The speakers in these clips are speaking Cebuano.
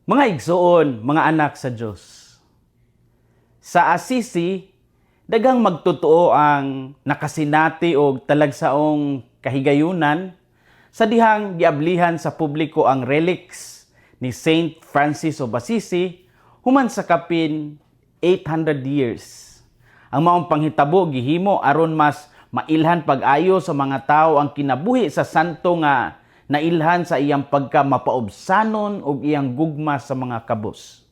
Mga igsoon, mga anak sa Dios. Sa Assisi, daghang magtotoo ang nakasinati og talagsaong kahigayunan sa dihang giablihan sa publiko ang relics ni Saint Francis of Assisi human sa kapin 800 years. Ang maong panghitabo gihimo aron mas mailhan pag-ayo sa mga tao ang kinabuhi sa santo nga nailhan sa iyang pagka mapaubsanon ug iyang gugma sa mga kabus.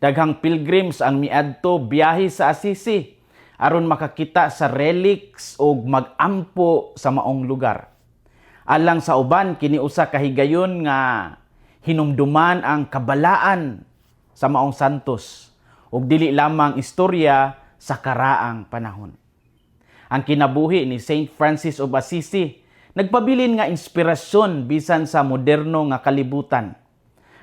Daghang pilgrims ang miadto biyahe sa Assisi aron makakita sa relics ug magampo sa maong lugar. Alang sa uban, kini usa ka higayon nga hinumduman ang kabalaan sa maong santos ug dili lamang istorya sa karaang panahon. Ang kinabuhi ni Saint Francis of Assisi nagpabilin nga inspirasyon bisan sa moderno nga kalibutan.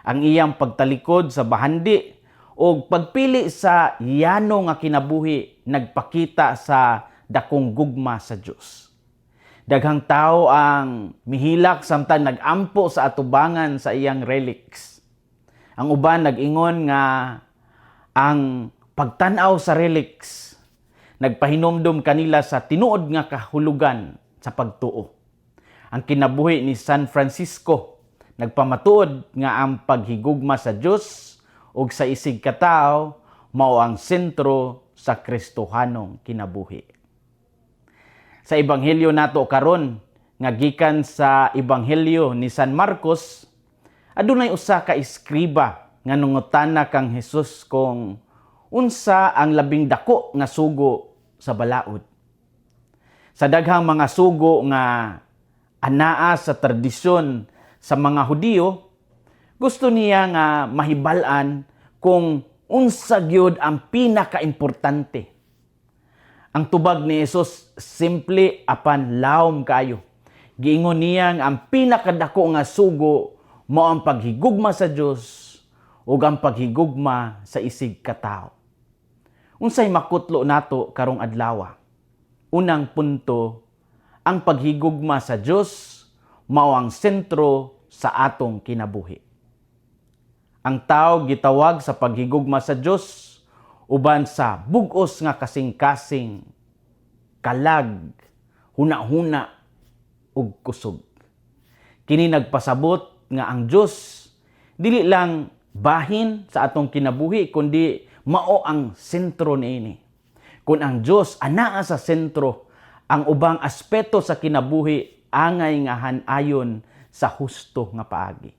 Ang iyang pagtalikod sa bahandi o pagpili sa yano nga kinabuhi nagpakita sa dakong gugma sa Dios. Daghang tao ang mihilak samtang nagampo sa atubangan sa iyang relics. Ang uban nag-ingon nga ang pagtan-aw sa relics nagpahinomdom kanila sa tinuod nga kahulugan sa pagtuo. Ang kinabuhi ni San Francisco nagpamatuod nga ang paghigugma sa Dios ug sa isig katawo mao ang sentro sa Kristohanong kinabuhi. Sa ebanghelyo nato karon nga gikan sa Ebanghelyo ni San Marcos, adunay usa ka eskriba nga nangutana kang Hesus kung unsa ang labing dako nga sugo sa balaod. Sa daghang mga sugo nga anaa sa tradisyon sa mga Hudiyo, gusto niya nga mahibal-an kung unsa gyud ang pinakaimportante. Ang tubag ni Jesus simple apan lawom kayo. Giingon niya nga ang pinakadako nga sugo mao ang paghigugma sa Dios ug ang paghigugma sa isig katawo. Unsay makutlo nato karong adlaw? Unang punto, ang paghigugma sa Dios mao ang sentro sa atong kinabuhi. Ang tao gitawag sa paghigugma sa Dios uban sa bug-os nga kasing-kasing, kalag, huna-huna ug kusog. Kini nagpasabot nga ang Dios dili lang bahin sa atong kinabuhi kundi mao ang sentro niini. Kung ang Dios anaa sa sentro, ang ubang aspeto sa kinabuhi angay nga han-ayon sa husto nga paagi.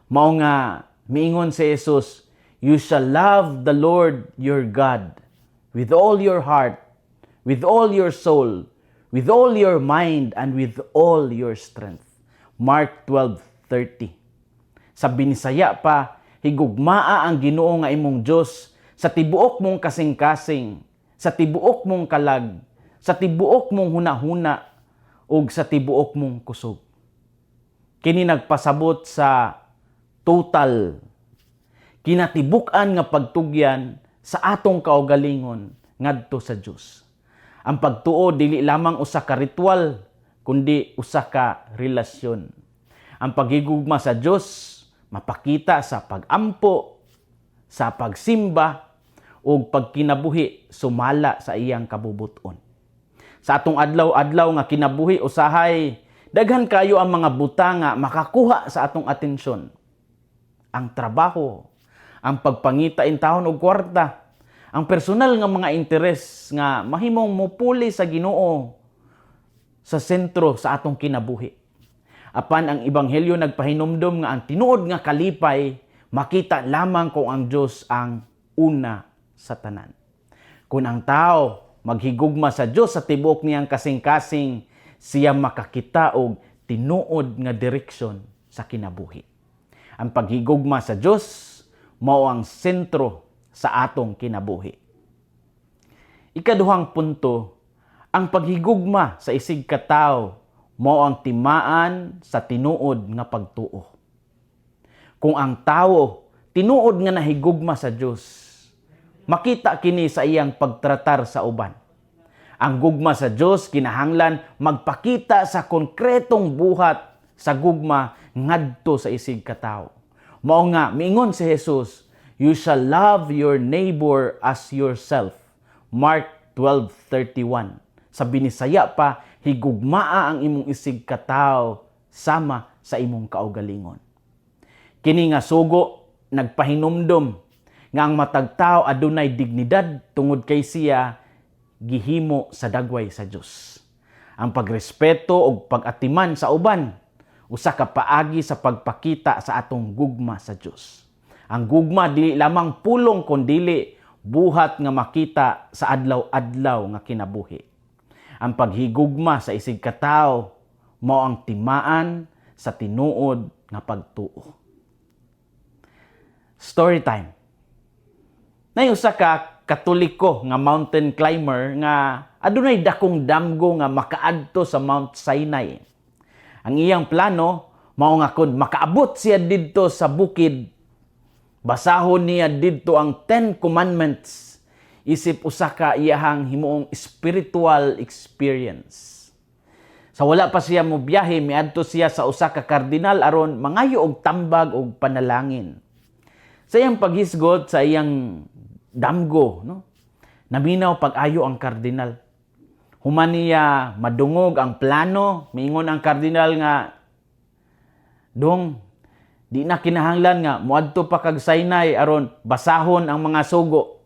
Mao nga miingon si Jesus, "You shall love the Lord your God with all your heart, with all your soul, with all your mind, and with all your strength." Mark 12:30. Sa Binisaya pa, "Higugmaa ang Ginoo nga imong Dios sa tibuok mong kasing-kasing, sa tibuok mong kalag, sa tibuok mong hunahuna, ug sa tibuok mong kusog." Kini nagpasabot sa total kinatibuk-an nga pagtugyan sa atong kaugalingon ngadto sa Dios. Ang pagtuo dili lamang usa ka ritual kundi usa ka relasyon. Ang paghigugma sa Dios mapakita sa pagampo, sa pagsimba ug pagkinabuhi sumala sa iyang kabubuton. Sa atong adlaw-adlaw nga kinabuhi, usahay daghan kayo ang mga butang nga makakuha sa atong atensyon. Ang trabaho, ang pagpangita intawon og kwarta, ang personal nga mga interes nga mahimong mupuli sa Ginoo sa sentro sa atong kinabuhi. Apan ang ebanghelyo nagpahinumdom nga ang tinuod nga kalipay makita lamang kung ang Dios ang una sa tanan. Kung ang tao maghigugma sa Dios sa tibuok niyang kasing-kasing, siya makakita og tinuod nga direksyon sa kinabuhi. Ang paghigugma sa Dios mao ang sentro sa atong kinabuhi. Ikaduhang punto, ang paghigugma sa isig katawo mao ang timaan sa tinuod nga pagtuo. Kung ang tawo tinuod nga nahigugma sa Dios, makita kini sa iyang pagtratar sa uban. Ang gugma sa Dios kinahanglan magpakita sa konkretong buhat sa gugma ngadto sa isig katawo. Mao nga miingon si Jesus, "You shall love your neighbor as yourself." Mark 12:31. Sa Binisaya pa, higugmaa ang imong isig katawo sama sa imong kaugalingon. Kini nga sugo nagpahinumdom nga ang matag tawo adunay dignidad tungod kay siya gihimo sa dagway sa Dios. Ang pagrespeto ug pag-atiman sa uban usa ka paagi sa pagpakita sa atong gugma sa Dios. Ang gugma dili lamang pulong kundili buhat nga makita sa adlaw-adlaw nga kinabuhi. Ang paghigugma sa isig katawo mao ang timaan sa tinuod nga pagtuo. Story time. Nay usa ka Katoliko nga mountain climber nga adunay dakong damgo nga makaadto sa Mount Sinai. Ang iyang plano mao nga kon makaabot siya didto sa bukid, basahon niya didto ang Ten Commandments isip usa ka iyahang himuong spiritual experience. Sa wala pa siya mobiyahe, miadto siya sa usa ka kardinal aron mangayo og tambag og panalangin. Sa iyang paghisgot sa iyang damgo, no? Naminaw pag-ayo ang kardinal. Human niya madungog ang plano, miingon ang kardinal nga, "Dong, di na kinahanglan nga moadto pa kag Sinai aron basahon ang mga sugo.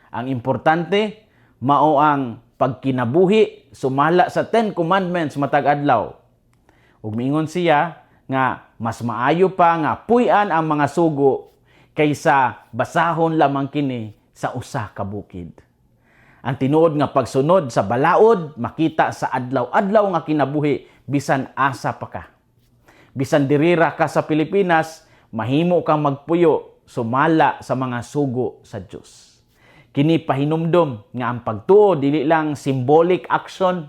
Ang importante mao ang pagkinabuhi sumala sa Ten Commandments matag adlaw." Ug miingon siya nga mas maayo pa nga puy-an ang mga sugo kaysa basahon lamang kini sa usa ka bukid. Ang tinuod nga pagsunod sa balaod makita sa adlaw-adlaw nga kinabuhi bisan asa pa ka. Bisan dirira ka sa Pilipinas, mahimo kang magpuyo sumala sa mga sugo sa Dios. Kini pahinumdom nga ang pagtuo dili lang symbolic action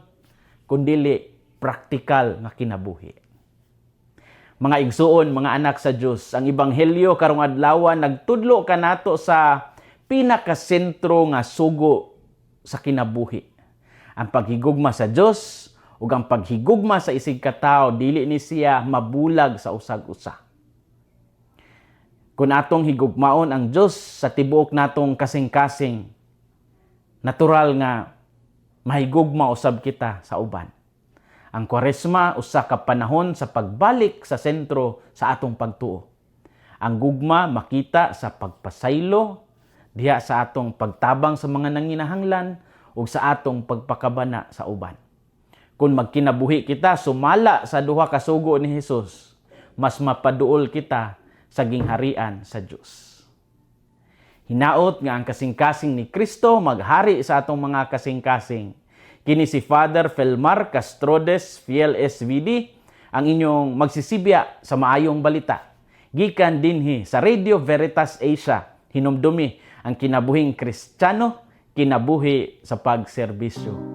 kundili praktikal nga kinabuhi. Mga igsuon, mga anak sa Dios, ang ebanghelyo karong adlaw nagtudlo kanato sa pinakasentro nga sugo sa kinabuhi. Ang paghigugma sa Dios ug ang paghigugma sa isig katawo dili ni siya mabulag sa usag-usa. Kung atong higugmaon ang Dios sa tibuok natong kasing-kasing, natural nga mahigugma usab kita sa uban. Ang Kwaresma usa ka panahon sa pagbalik sa sentro sa atong pagtuo. Ang gugma makita sa pagpasaylo, diha sa atong pagtabang sa mga nanginahanglan ug sa atong pagpakabana sa uban. Kung magkinabuhi kita sumala sa duha ka sugo ni Hesus, mas mapaduol kita sa gingharian sa Dios. Hinaot nga ang kasing-kasing ni Kristo maghari sa atong mga kasing-kasing. Kini si Father Felmar Castrodes, Fiel SVD, ang inyong magsisibya sa maayong balita. Gikan dinhi sa Radio Veritas Asia, hinumdumi ang kinabuhing Kristiyano, kinabuhi sa pagserbisyo.